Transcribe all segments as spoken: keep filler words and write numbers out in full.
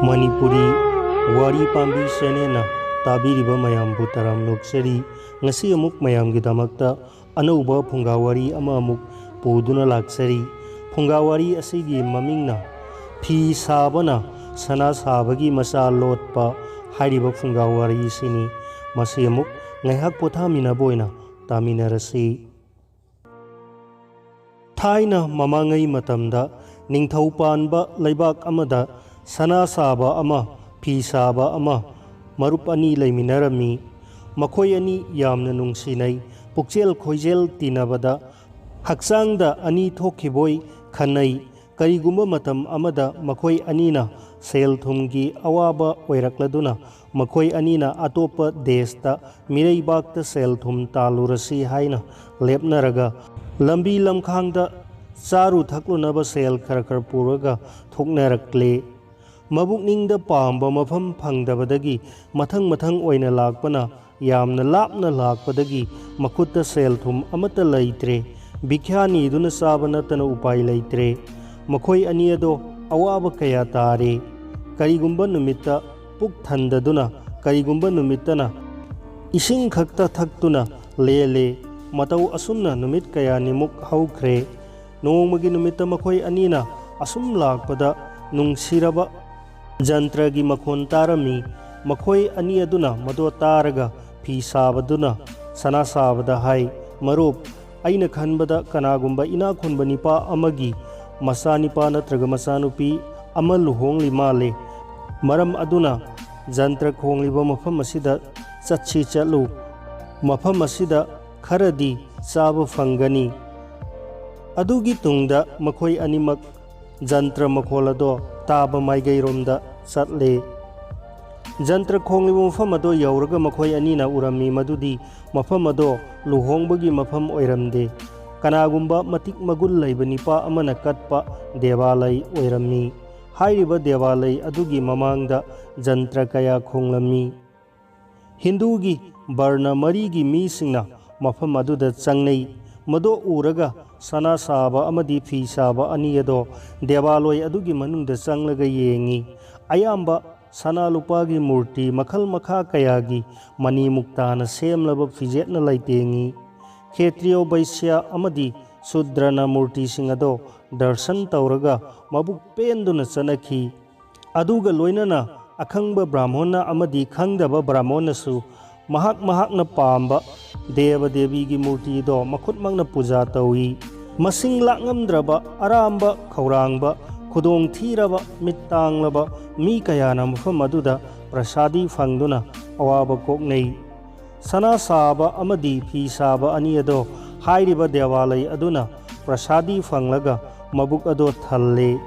ꯃꯅꯤꯄꯨꯔꯤ ꯋꯥꯔꯤ ꯄꯥꯝꯕꯤ ꯆꯦꯅꯦꯜꯅ ꯇꯥꯕꯤꯔꯤꯕ ꯃꯌꯥꯝꯕꯨ ꯇꯔꯥꯝ ꯅꯣꯛꯆꯔꯤ꯫ ꯉꯁꯤ ꯑꯃꯨꯛ ꯃꯌꯥꯝꯒꯤꯗꯃꯛꯇ ꯑꯅꯧꯕ ꯐꯨꯡꯒꯥ ꯋꯥꯔꯤ ꯑꯃ ꯑꯃꯨꯛ ꯄꯨꯗꯨꯅ ꯂꯥꯛꯆꯔꯤ꯫ ꯐꯨꯡꯒꯥ ꯋꯥꯔꯤ ꯑꯁꯤꯒꯤ ꯃꯃꯤꯡꯅ "ꯐꯤ ꯁꯥꯕꯅ ꯁꯅꯥ ꯁꯥꯕꯒꯤ ꯃꯆꯥ ꯂꯣꯠꯄ" ꯍꯥꯏꯔꯤꯕ ꯐꯨꯡꯒꯥ ꯋꯥꯔꯤꯁꯤꯅꯤ꯫ ꯃꯁꯤ ꯑꯃꯨꯛ ꯉꯥꯏꯍꯥꯛ ꯄꯣꯊꯥꯃꯤꯟꯅꯕ ꯑꯣꯏꯅ ꯇꯥꯃꯤꯟꯅꯔꯁꯤ꯫ ꯊꯥꯏꯅ ꯃꯃꯥꯡꯉꯩ ꯃꯇꯝꯗ ꯅꯤꯡꯊꯧ ꯄꯥꯟꯕ ꯂꯩꯕꯥꯛ ꯑꯃꯗ ꯁꯅꯥ ꯁꯥꯕ ꯑꯃ, ꯐꯤ ꯁꯥꯕ ꯑꯃ, ꯃꯔꯨꯞ ꯑꯅꯤ ꯂꯩꯃꯤꯟꯅꯔꯝꯃꯤ꯫ ꯃꯈꯣꯏ ꯑꯅꯤ ꯌꯥꯝꯅ ꯅꯨꯡꯁꯤꯅꯩ꯫ ꯄꯨꯛꯆꯦꯜ ꯈꯣꯏꯖꯦꯜ ꯇꯤꯟꯅꯕꯗ ꯍꯛꯆꯥꯡꯗ ꯑꯅꯤ ꯊꯣꯛꯈꯤꯕꯣꯏ ꯈꯟꯅꯩ꯫ ꯀꯔꯤꯒꯨꯝꯕ ꯃꯇꯝ ꯑꯃꯗ ꯃꯈꯣꯏ ꯑꯅꯤꯅ ꯁꯦꯜ ꯊꯨꯝꯒꯤ ꯑꯋꯥꯕ ꯑꯣꯏꯔꯛꯂꯗꯨꯅ ꯃꯈꯣꯏ ꯑꯅꯤꯅ ꯑꯇꯣꯞꯄ ꯗꯦꯁꯇ ꯃꯤꯔꯩꯕꯥꯛꯇ ꯁꯦꯜ ꯊꯨꯝ ꯇꯥꯜꯂꯨꯔꯁꯤ ꯍꯥꯏꯅ ꯂꯦꯞꯅꯔꯒ ꯂꯝꯕꯤ ꯂꯝꯈꯥꯡꯗ ꯆꯥꯔꯨ ꯊꯛꯂꯨꯅꯕ ꯁꯦꯜ ꯈꯔ ꯈꯔ ꯄꯨꯔꯒ ꯊꯣꯛꯅꯔꯛꯂꯦ꯫ ꯃꯕꯨꯛꯅꯤꯡꯗ ꯄꯥꯝꯕ ꯃꯐꯝ ꯐꯪꯗꯕꯗꯒꯤ ꯃꯊꯪ ꯃꯊꯪ ꯑꯣꯏꯅ ꯂꯥꯛꯄꯅ ꯌꯥꯝꯅ ꯂꯥꯞꯅ ꯂꯥꯛꯄꯗꯒꯤ ꯃꯈꯨꯠꯇ ꯁꯦꯜ ꯊꯨꯝ ꯑꯃꯠꯇ ꯂꯩꯇ꯭ꯔꯦ꯫ ꯚꯤꯈ꯭ꯌꯥ ꯅꯤꯗꯨꯅ ꯆꯥꯕ ꯅꯠꯇꯅ ꯎꯄꯥꯏ ꯂꯩꯇ꯭ꯔꯦ꯫ ꯃꯈꯣꯏ ꯑꯅꯤ ꯑꯗꯣ ꯑꯋꯥꯕ ꯀꯌꯥ ꯇꯥꯔꯦ꯫ ꯀꯔꯤꯒꯨꯝꯕ ꯅꯨꯃꯤꯠꯇ ꯄꯨꯛ ꯊꯟꯗꯗꯨꯅ, ꯀꯔꯤꯒꯨꯝꯕ ꯅꯨꯃꯤꯠꯇꯅ ꯏꯁꯤꯡ ꯈꯛꯇ ꯊꯛꯇꯨꯅ ꯂꯦꯜꯂꯦ꯫ ꯃꯇꯧ ꯑꯁꯨꯝꯅ ꯅꯨꯃꯤꯠ ꯀꯌꯥꯅꯤꯃꯨꯛ ꯍꯧꯈ꯭ꯔꯦ꯫ ꯅꯣꯡꯃꯒꯤ ꯅꯨꯃꯤꯠꯇ ꯃꯈꯣꯏ ꯑꯅꯤꯅ ꯑꯁꯨꯝ ꯂꯥꯛꯄꯗ ꯅꯨꯡꯁꯤꯔꯕ ꯖꯟꯇ꯭ꯔꯒꯤ ꯃꯈꯣꯟ ꯇꯥꯔꯝꯃꯤ꯫ ꯃꯈꯣꯏ ꯑꯅꯤ ꯑꯗꯨꯅ ꯃꯗꯣ ꯇꯥꯔꯒ ꯐꯤ ꯁꯥꯕꯗꯨꯅ ꯁꯅꯥ ꯁꯥꯕꯗ ꯍꯥꯏ, "ꯃꯔꯨꯞ, ꯑꯩꯅ ꯈꯟꯕꯗ ꯀꯅꯥꯒꯨꯝꯕ ꯏꯅꯥꯛ ꯈꯨꯟꯕ ꯅꯤꯄꯥ ꯑꯃꯒꯤ ꯃꯆꯥꯅꯤꯄꯥ ꯅꯠꯇ꯭ꯔꯒ ꯃꯆꯥꯅꯨꯄꯤ ꯑꯃ ꯂꯨꯍꯣꯡꯂꯤ ꯃꯥꯜꯂꯦ꯫ ꯃꯔꯝ ꯑꯗꯨꯅ ꯖꯟꯇ꯭ꯔ ꯈꯣꯡꯂꯤꯕ ꯃꯐꯝ ꯑꯁꯤꯗ ꯆꯠꯁꯤ ꯆꯠꯂꯨ꯫ ꯃꯐꯝ ꯑꯁꯤꯗ ꯈꯔꯗꯤ ꯆꯥꯕ ꯐꯪꯒꯅꯤ꯫" ꯑꯗꯨꯒꯤ ꯇꯨꯡꯗ ꯃꯈꯣꯏ ꯑꯅꯤꯃꯛ ꯖꯟꯇ꯭ꯔ ꯃꯈꯣꯜ ꯑꯗꯣ ꯇꯥꯕ ꯃꯥꯏꯀꯩꯔꯣꯝꯗ ꯆꯠꯂꯦ꯫ ꯖꯟꯇ꯭ꯔ ꯈꯣꯡꯂꯤꯕ ꯃꯐꯝ ꯑꯗꯣ ꯌꯧꯔꯒ ꯃꯈꯣꯏ ꯑꯅꯤꯅ ꯎꯔꯝꯃꯤ ꯃꯗꯨꯗꯤ ꯃꯐꯝ ꯑꯗꯣ ꯂꯨꯍꯣꯡꯕꯒꯤ ꯃꯐꯝ ꯑꯣꯏꯔꯝꯗꯦ꯫ ꯀꯅꯥꯒꯨꯝꯕ ꯃꯇꯤꯛ ꯃꯒꯨꯟ ꯂꯩꯕ ꯅꯤꯄꯥ ꯑꯃꯅ ꯀꯠꯄ ꯗꯦꯕꯥꯂꯩ ꯑꯣꯏꯔꯝꯃꯤ꯫ ꯍꯥꯏꯔꯤꯕ ꯗꯦꯕꯥꯂꯩ ꯑꯗꯨꯒꯤ ꯃꯃꯥꯡꯗ ꯖꯟꯇ꯭ꯔ ꯀꯌꯥ ꯈꯣꯡꯂꯝꯃꯤ꯫ ꯍꯤꯟꯗꯨꯒꯤ ꯕꯔꯅ ꯃꯔꯤꯒꯤ ꯃꯤꯁꯤꯡꯅ ꯃꯐꯝ ꯑꯗꯨꯗ ꯆꯪꯅꯩ꯫ ꯃꯗꯨ ꯎꯔꯒ ꯁꯅꯥ ꯁꯥꯕ ꯑꯃꯗꯤ ꯐꯤ ꯁꯥꯕ ꯑꯅꯤ ꯑꯗꯣ ꯗꯦꯕꯥꯂꯣꯏ ꯑꯗꯨꯒꯤ ꯃꯅꯨꯡꯗ ꯆꯪꯂꯒ ꯌꯦꯡꯉꯤ꯫ ꯑꯌꯥꯝꯕ ꯁꯅꯥ ꯂꯨꯄꯥꯒꯤ ꯃꯨꯔꯇꯤ ꯃꯈꯜ ꯃꯈꯥ ꯀꯌꯥꯒꯤ ꯃꯅꯤ ꯃꯨꯛꯇꯥꯅ ꯁꯦꯝꯂꯕ ꯐꯤꯖꯦꯠꯅ ꯂꯩꯇꯦꯡꯉꯤ꯫ ꯈꯦꯇ꯭ꯔꯤꯌꯣ, ꯕꯩꯁ꯭ꯌ ꯑꯃꯗꯤ ꯁꯨꯗ꯭ꯔꯅ ꯃꯨꯔꯇꯤꯁꯤꯡ ꯑꯗꯣ ꯗꯔꯁꯟ ꯇꯧꯔꯒ ꯃꯕꯨꯛ ꯄꯦꯟꯗꯨꯅ ꯆꯠꯅꯈꯤ꯫ ꯑꯗꯨꯒ ꯂꯣꯏꯅꯅ ꯑꯈꯪꯕ ꯕ꯭ꯔꯥꯍꯃꯣꯟꯅ ꯑꯃꯗꯤ ꯈꯪꯗꯕ ꯕ꯭ꯔꯥꯍꯃꯣꯟꯅꯁꯨ ꯃꯍꯥꯛ ꯃꯍꯥꯛꯅ ꯄꯥꯝꯕ ꯗꯦꯕ ꯗꯦꯕꯤꯒꯤ ꯃꯨꯔꯇꯤꯗꯣ ꯃꯈꯨꯠꯃꯛꯅ ꯄꯨꯖꯥ ꯇꯧꯏ꯫ ꯃꯁꯤꯡ ꯂꯥꯛꯉꯝꯗ꯭ꯔꯕ ꯑꯔꯥꯝꯕ, ꯈꯧꯔꯥꯡꯕ, ꯈꯨꯗꯣꯡ ꯊꯤꯔꯕ, ꯃꯤꯠ ꯇꯥꯡꯂꯕ ꯃꯤ ꯀꯌꯥꯅ ꯃꯐꯝ ꯑꯗꯨꯗ ꯄ꯭ꯔꯁꯥꯗꯤ ꯐꯪꯗꯨꯅ ꯑꯋꯥꯕ ꯀꯣꯛꯅꯩ꯫ ꯁꯅꯥ ꯁꯥꯕ ꯑꯃꯗꯤ ꯐꯤ ꯁꯥꯕ ꯑꯅꯤ ꯑꯗꯣ ꯍꯥꯏꯔꯤꯕ ꯗꯦꯋꯥꯂꯩ ꯑꯗꯨꯅ ꯄ꯭ꯔꯁꯥꯗꯤ ꯐꯪꯂꯒ ꯃꯕꯨꯛ ꯑꯗꯣ ꯊꯜꯂꯦ꯫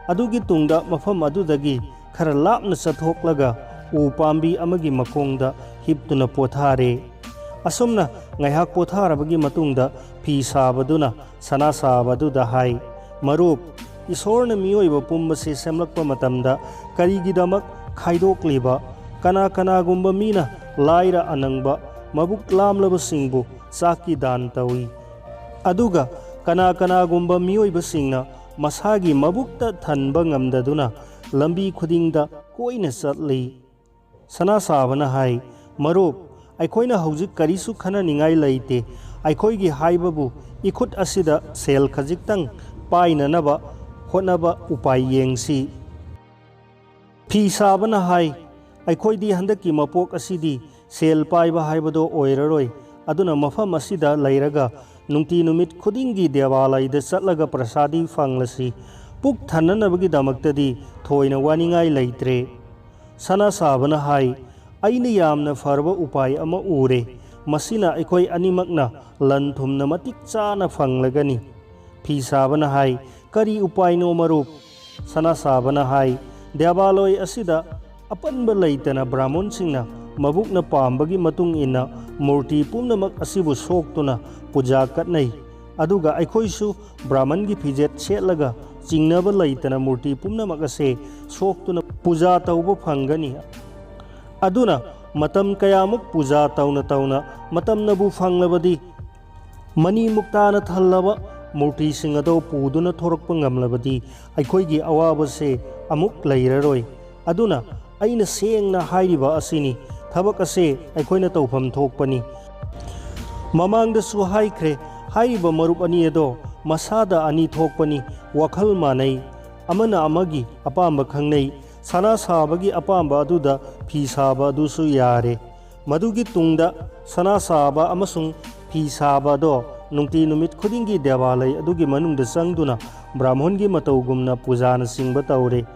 ꯑꯗꯨꯒꯤ ꯇꯨꯡꯗ ꯃꯐꯝ ꯑꯗꯨꯗꯒꯤ ꯈꯔ ꯂꯥꯞꯅ ꯆꯠꯊꯣꯛꯂꯒ ꯎ ꯄꯥꯝꯕꯤ ꯑꯃꯒꯤ ꯃꯈꯣꯡꯗ ꯍꯤꯞꯇꯨꯅ ꯄꯣꯊꯥꯔꯦ꯫ ꯑꯁꯨꯝꯅ ꯉꯥꯏꯍꯥꯛ ꯄꯣꯊꯥꯔꯕꯒꯤ ꯃꯇꯨꯡꯗ ꯐꯤ ꯁꯥꯕꯗꯨꯅ ꯁꯅꯥ ꯁꯥꯕꯗꯨꯗ ꯍꯥꯏ, "ꯃꯔꯨꯞ, ꯏꯁꯣꯔꯅ ꯃꯤꯑꯣꯏꯕ ꯄꯨꯝꯕꯁꯦ ꯁꯦꯝꯂꯛꯄ ꯃꯇꯝꯗ ꯀꯔꯤꯒꯤꯗꯃꯛ ꯈꯥꯏꯗꯣꯛꯂꯤꯕ? ꯀꯅꯥ ꯀꯅꯥꯒꯨꯝꯕ ꯃꯤꯅ ꯂꯥꯏꯔ ꯑꯅꯪꯕ, ꯃꯕꯨꯛ ꯂꯥꯝꯂꯕꯁꯤꯡꯕꯨ ꯆꯥꯛꯀꯤ ꯗꯥꯟ ꯇꯧꯏ꯫ ꯑꯗꯨꯒ ꯀꯅꯥ ꯀꯅꯥꯒꯨꯝꯕ ꯃꯤꯑꯣꯏꯕꯁꯤꯡꯅ ꯃꯁꯥꯒꯤ ꯃꯕꯨꯛꯇ ꯊꯟꯕ ꯉꯝꯗꯗꯨꯅ ꯂꯝꯕꯤ ꯈꯨꯗꯤꯡꯗ ꯀꯣꯏꯅ ꯆꯠꯂꯤ?" ꯁꯅꯥ ꯁꯥꯕꯅ ꯍꯥꯏ, "ꯃꯔꯨꯞ, ꯑꯩꯈꯣꯏꯅ ꯍꯧꯖꯤꯛ ꯀꯔꯤꯁꯨ ꯈꯟꯅꯅꯤꯡꯉꯥꯏ ꯂꯩꯇꯦ꯫ ꯑꯩꯈꯣꯏꯒꯤ ꯍꯥꯏꯕꯕꯨ ꯏꯈꯨꯠ ꯑꯁꯤꯗ ꯁꯦꯜ ꯈꯖꯤꯛꯇꯪ ꯄꯥꯏꯅꯅꯕ ꯍꯣꯠꯅꯕ ꯎꯄꯥꯏ ꯌꯦꯡꯁꯤ꯫" ꯐꯤ ꯁꯥꯕꯅ ꯍꯥꯏ, "ꯑꯩꯈꯣꯏꯗꯤ ꯍꯟꯗꯛꯀꯤ ꯃꯄꯣꯛ ꯑꯁꯤꯗꯤ ꯁꯦꯜ ꯄꯥꯏꯕ ꯍꯥꯏꯕꯗꯣ ꯑꯣꯏꯔꯔꯣꯏ꯫ ꯑꯗꯨꯅ ꯃꯐꯝ ꯑꯁꯤꯗ ꯂꯩꯔꯒ ꯅꯨꯡꯇꯤ ꯅꯨꯃꯤꯠ ꯈꯨꯗꯤꯡꯒꯤ ꯗꯦꯋꯥꯂꯩꯗ ꯆꯠꯂꯒ ꯄ꯭ꯔꯁꯥꯗꯤ ꯐꯪꯂꯁꯤ꯫ ꯄꯨꯛ ꯊꯟꯅꯅꯕꯒꯤꯗꯃꯛꯇꯗꯤ ꯊꯣꯏꯅ ꯋꯥꯅꯤꯡꯉꯥꯏ ꯂꯩꯇ꯭ꯔꯦ꯫" ꯁꯅꯥ ꯁꯥꯕꯅ ꯍꯥꯏ, "ꯑꯩꯅ ꯌꯥꯝꯅ ꯐꯔꯕ ꯎꯄꯥꯏ ꯑꯃ ꯎꯔꯦ꯫ ꯃꯁꯤꯅ ꯑꯩꯈꯣꯏ ꯑꯅꯤꯃꯛꯅ ꯂꯟ ꯊꯨꯝꯅ ꯃꯇꯤꯛ ꯆꯥꯅ ꯐꯪꯂꯒꯅꯤ꯫" ꯐꯤ ꯁꯥꯕꯅ ꯍꯥꯏ, "ꯀꯔꯤ ꯎꯄꯥꯏꯅꯣ ꯃꯔꯨꯞ?" ꯁꯅꯥ ꯁꯥꯕꯅ ꯍꯥꯏ, "ꯗꯦꯕꯥꯂꯣꯏ ꯑꯁꯤꯗ ꯑꯄꯟꯕ ꯂꯩꯇꯅ ꯕ꯭ꯔꯥꯍꯃꯣꯟꯁꯤꯡꯅ ꯃꯕꯨꯛꯅ ꯄꯥꯝꯕꯒꯤ ꯃꯇꯨꯡ ꯏꯟꯅ ꯃꯨꯔꯇꯤ ꯄꯨꯝꯅꯃꯛ ꯑꯁꯤꯕꯨ ꯁꯣꯛꯇꯨꯅ ꯄꯨꯖꯥ ꯀꯠꯅꯩ꯫ ꯑꯗꯨꯒ ꯑꯩꯈꯣꯏꯁꯨ ꯕ꯭ꯔꯥꯍꯃꯟꯒꯤ ꯐꯤꯖꯦꯠ ꯁꯦꯠꯂꯒ ꯆꯤꯡꯅꯕ ꯂꯩꯇꯅ ꯃꯨꯔꯇꯤ ꯄꯨꯝꯅꯃꯛ ꯑꯁꯦ ꯁꯣꯛꯇꯨꯅ ꯄꯨꯖꯥ ꯇꯧꯕ ꯐꯪꯒꯅꯤ꯫ ꯑꯗꯨꯅ ꯃꯇꯝ ꯀꯌꯥꯃꯨꯛ ꯄꯨꯖꯥ ꯇꯧꯅ ꯇꯧꯅ ꯃꯇꯝꯅꯕꯨ ꯐꯪꯂꯕꯗꯤ ꯃꯅꯤ ꯃꯨꯛꯇꯥꯅ ꯊꯜꯂꯕ ꯃꯨꯔꯇꯤꯁꯤꯡ ꯑꯗꯣ ꯄꯨꯗꯨꯅ ꯊꯣꯔꯛꯄ ꯉꯝꯂꯕꯗꯤ ꯑꯩꯈꯣꯏꯒꯤ ꯑꯋꯥꯕꯁꯦ ꯑꯃꯨꯛ ꯂꯩꯔꯔꯣꯏ꯫ ꯑꯗꯨꯅ ꯑꯩꯅ ꯁꯦꯡꯅ ꯍꯥꯏꯔꯤꯕ ꯑꯁꯤꯅꯤ, ꯊꯕꯛ ꯑꯁꯦ ꯑꯩꯈꯣꯏꯅ ꯇꯧꯐꯝ ꯊꯣꯛꯄꯅꯤ꯫ ꯃꯃꯥꯡꯗꯁꯨ ꯍꯥꯏꯈ꯭ꯔꯦ, ꯍꯥꯏꯔꯤꯕ ꯃꯔꯨꯞ ꯑꯅꯤ ꯑꯗꯣ ꯃꯁꯥꯗ ꯑꯅꯤ ꯊꯣꯛꯄꯅꯤ, ꯋꯥꯈꯜ ꯃꯥꯟꯅꯩ, ꯑꯃꯅ ꯑꯃꯒꯤ ꯑꯄꯥꯝꯕ ꯈꯪꯅꯩ, ꯁꯅꯥ ꯁꯥꯕꯒꯤ ꯑꯄꯥꯝꯕ ꯑꯗꯨꯗ ꯐꯤ ꯁꯥꯕ ꯑꯗꯨꯁꯨ ꯌꯥꯔꯦ꯫ ꯃꯗꯨꯒꯤ ꯇꯨꯡꯗ ꯁꯅꯥ ꯁꯥꯕ ꯑꯃꯁꯨꯡ ꯐꯤ ꯁꯥꯕ ꯑꯗꯣ ꯅꯨꯡꯇꯤ ꯅꯨꯃꯤꯠ ꯈꯨꯗꯤꯡꯒꯤ ꯗꯦꯕꯥꯂꯩ ꯑꯗꯨꯒꯤ ꯃꯅꯨꯡꯗ ꯆꯪꯗꯨꯅ ꯕ꯭ꯔꯥꯍꯃꯣꯟꯒꯤ ꯃꯇꯧꯒꯨꯝꯅ ꯄꯨꯖꯥꯅꯆꯤꯡꯕ ꯇꯧꯔꯦ꯫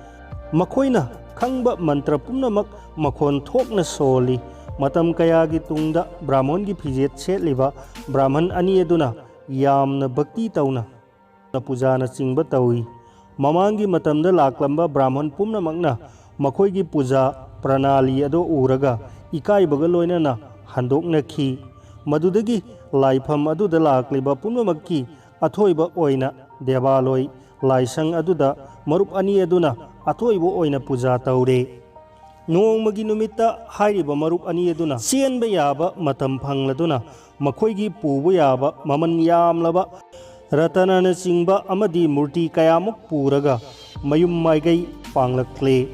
ꯃꯈꯣꯏꯅ ꯈꯪꯕ ꯃꯟꯇ꯭ꯔ ꯄꯨꯝꯅꯃꯛ ꯃꯈꯣꯟ ꯊꯣꯛꯅ ꯁꯣꯜꯂꯤ꯫ ꯃꯇꯝ ꯀꯌꯥꯒꯤ ꯇꯨꯡꯗ ꯕ꯭ꯔꯥꯍꯃꯣꯟꯒꯤ ꯐꯤꯖꯦꯠ ꯁꯦꯠꯂꯤꯕ ꯕ꯭ꯔꯥꯍꯃꯟ ꯑꯅꯤ ꯑꯗꯨꯅ ꯌꯥꯝꯅ ꯚꯛꯇꯤ ꯇꯧꯅ ꯄꯨꯖꯥꯅꯆꯤꯡꯕ ꯇꯧꯏ꯫ ꯃꯃꯥꯡꯒꯤ ꯃꯇꯝꯗ ꯂꯥꯛꯂꯝꯕ ꯕ꯭ꯔꯥꯍꯃꯟ ꯄꯨꯝꯅꯃꯛꯅ ꯃꯈꯣꯏꯒꯤ ꯄꯨꯖꯥ ꯄ꯭ꯔꯅꯥꯂꯤ ꯑꯗꯨ ꯎꯔꯒ ꯏꯀꯥꯏꯕꯒ ꯂꯣꯏꯅꯅ ꯍꯟꯗꯣꯛꯅꯈꯤ꯫ ꯃꯗꯨꯗꯒꯤ ꯂꯥꯏꯐꯝ ꯑꯗꯨꯗ ꯂꯥꯛꯂꯤꯕ ꯄꯨꯝꯅꯃꯛꯀꯤ ꯑꯊꯣꯏꯕ ꯑꯣꯏꯅ ꯗꯦꯕꯥꯂꯣꯏ ꯂꯥꯏꯁꯪ ꯑꯗꯨꯗ ꯃꯔꯨꯞ ꯑꯅꯤ ꯑꯗꯨꯅ ꯑꯊꯣꯏꯕ ꯑꯣꯏꯅ ꯄꯨꯖꯥ ꯇꯧꯔꯦ꯫ ꯅꯣꯡꯃꯒꯤ ꯅꯨꯃꯤꯠꯇ ꯍꯥꯏꯔꯤꯕ ꯃꯔꯨꯞ ꯑꯅꯤ ꯑꯗꯨꯅ ꯆꯦꯟꯕ ꯌꯥꯕ ꯃꯇꯝ ꯐꯪꯂꯗꯨꯅ ꯃꯈꯣꯏꯒꯤ ꯄꯨꯕ ꯌꯥꯕ ꯃꯃꯜ ꯌꯥꯝꯂꯕ ꯔꯇꯅꯅꯆꯤꯡꯕ ꯑꯃꯗꯤ ꯃꯨꯔꯇꯤ ꯀꯌꯥꯃꯨꯛ ꯄꯨꯔꯒ ꯃꯌꯨꯝ ꯃꯥꯏꯀꯩ ꯄꯥꯡꯂꯛꯂꯦ꯫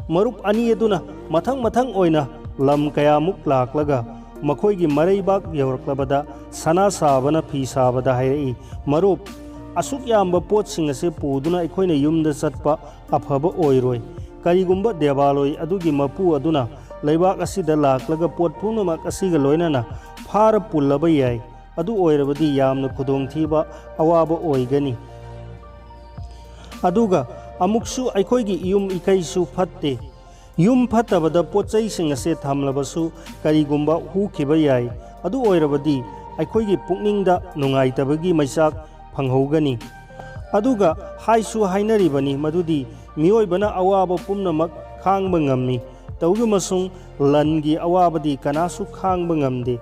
ꯃꯔꯨꯞ ꯑꯅꯤ ꯑꯗꯨꯅ ꯃꯊꯪ ꯃꯊꯪ ꯑꯣꯏꯅ ꯂꯝ ꯀꯌꯥꯃꯨꯛ ꯂꯥꯛꯂꯒ ꯃꯈꯣꯏꯒꯤ ꯃꯔꯩꯕꯥꯛ ꯌꯧꯔꯛꯂꯕꯗ ꯁꯅꯥ ꯁꯥꯕꯅ ꯐꯤ ꯁꯥꯕꯗ ꯍꯥꯏꯔꯛꯏ, "ꯃꯔꯨꯞ, ꯑꯁꯨꯛ ꯌꯥꯝꯕ ꯄꯣꯠꯁꯤꯡ ꯑꯁꯤ ꯄꯨꯗꯨꯅ ꯑꯩꯈꯣꯏꯅ ꯌꯨꯝꯗ ꯆꯠꯄ ꯑꯐꯕ ꯑꯣꯏꯔꯣꯏ꯫ ꯀꯔꯤꯒꯨꯝꯕ ꯗꯦꯕꯥꯂꯣꯏ ꯑꯗꯨꯒꯤ ꯃꯄꯨ ꯑꯗꯨꯅ ꯂꯩꯕꯥꯛ ꯑꯁꯤꯗ ꯂꯥꯛꯂꯒ ꯄꯣꯠ ꯄꯨꯝꯅꯃꯛ ꯑꯁꯤꯒ ꯂꯣꯏꯅꯅ ꯐꯥꯔ ꯄꯨꯜꯂꯕ ꯌꯥꯏ꯫ ꯑꯗꯨ ꯑꯣꯏꯔꯕꯗꯤ ꯌꯥꯝꯅ ꯈꯨꯗꯣꯡꯊꯤꯕ, ꯑꯋꯥꯕ ꯑꯣꯏꯒꯅꯤ꯫ ꯑꯗꯨꯒ ꯑꯃꯨꯛꯁꯨ ꯑꯩꯈꯣꯏꯒꯤ ꯏꯌꯨꯝ ꯏꯀꯩꯁꯨ ꯐꯠꯇꯦ꯫ ꯌꯨꯝ ꯐꯠꯇꯕꯗ ꯄꯣꯠ ꯆꯩꯁꯤꯡ ꯑꯁꯦ ꯊꯝꯂꯕꯁꯨ ꯀꯔꯤꯒꯨꯝꯕ ꯍꯨꯈꯤꯕ ꯌꯥꯏ꯫ ꯑꯗꯨ ꯑꯣꯏꯔꯕꯗꯤ ꯑꯩꯈꯣꯏꯒꯤ ꯄꯨꯛꯅꯤꯡꯗ ꯅꯨꯡꯉꯥꯏꯇꯕꯒꯤ ꯃꯩꯆꯥꯛ ꯐꯪꯍꯧꯒꯅꯤ"꯫ ꯑꯗꯨꯒ ꯍꯥꯏꯁꯨ ꯍꯥꯏꯅꯔꯤꯕꯅꯤ ꯃꯗꯨꯗꯤ ꯃꯤꯑꯣꯏꯕꯅ ꯑꯋꯥꯕ ꯄꯨꯝꯅꯃꯛ ꯈꯥꯡꯕ ꯉꯝꯃꯤ, ꯇꯧꯏꯒꯨꯝꯕꯁꯨꯡ ꯂꯟꯒꯤ ꯑꯋꯥꯕꯗꯤ ꯀꯅꯥꯁꯨ ꯈꯥꯡꯕ ꯉꯝꯗꯦ꯫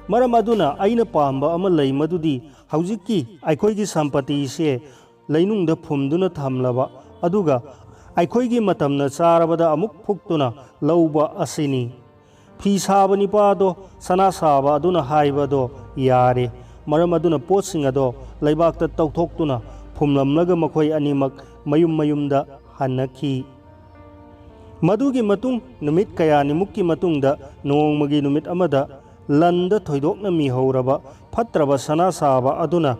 ꯃꯔꯝ ꯑꯗꯨꯅ ꯑꯩꯅ ꯄꯥꯝꯕ ꯑꯃ ꯂꯩ, ꯃꯗꯨꯗꯤ ꯍꯧꯖꯤꯛꯀꯤ ꯑꯩꯈꯣꯏꯒꯤ ꯁꯝꯄꯇꯤꯁꯦ ꯂꯩꯅꯨꯡꯗ ꯐꯨꯝꯗꯨꯅ ꯊꯝꯂꯕ, ꯑꯗꯨꯒ ꯑꯩꯈꯣꯏꯒꯤ ꯃꯇꯝꯅ ꯆꯥꯔꯕꯗ ꯑꯃꯨꯛ ꯐꯨꯛꯇꯨꯅ ꯂꯧꯕ ꯑꯁꯤꯅꯤ꯫ ꯐꯤ ꯁꯥꯕ ꯅꯤꯄꯥꯗꯣ ꯁꯅꯥ ꯁꯥꯕ ꯑꯗꯨꯅ ꯍꯥꯏꯕꯗꯣ ꯌꯥꯔꯦ꯫ ꯃꯔꯝ ꯑꯗꯨꯅ ꯄꯣꯠꯁꯤꯡ ꯑꯗꯣ ꯂꯩꯕꯥꯛꯇ ꯇꯧꯊꯣꯛꯇꯨꯅ ꯐꯨꯝꯂꯝꯂꯒ ꯃꯈꯣꯏ ꯑꯅꯤꯃꯛ ꯃꯌꯨꯝ ꯃꯌꯨꯝꯗ ꯍꯟꯅꯈꯤ꯫ ꯃꯗꯨꯒꯤ ꯃꯇꯨꯡ ꯅꯨꯃꯤꯠ ꯀꯌꯥꯅꯤꯃꯨꯛꯀꯤ ꯃꯇꯨꯡꯗ ꯅꯣꯡꯃꯒꯤ ꯅꯨꯃꯤꯠ ꯑꯃꯗ ꯂꯟꯗ ꯊꯣꯏꯗꯣꯛꯅ ꯃꯤꯍꯧꯔꯕ ꯐꯠꯇ꯭ꯔꯕ ꯁꯅꯥ ꯁꯥꯕ ꯑꯗꯨꯅ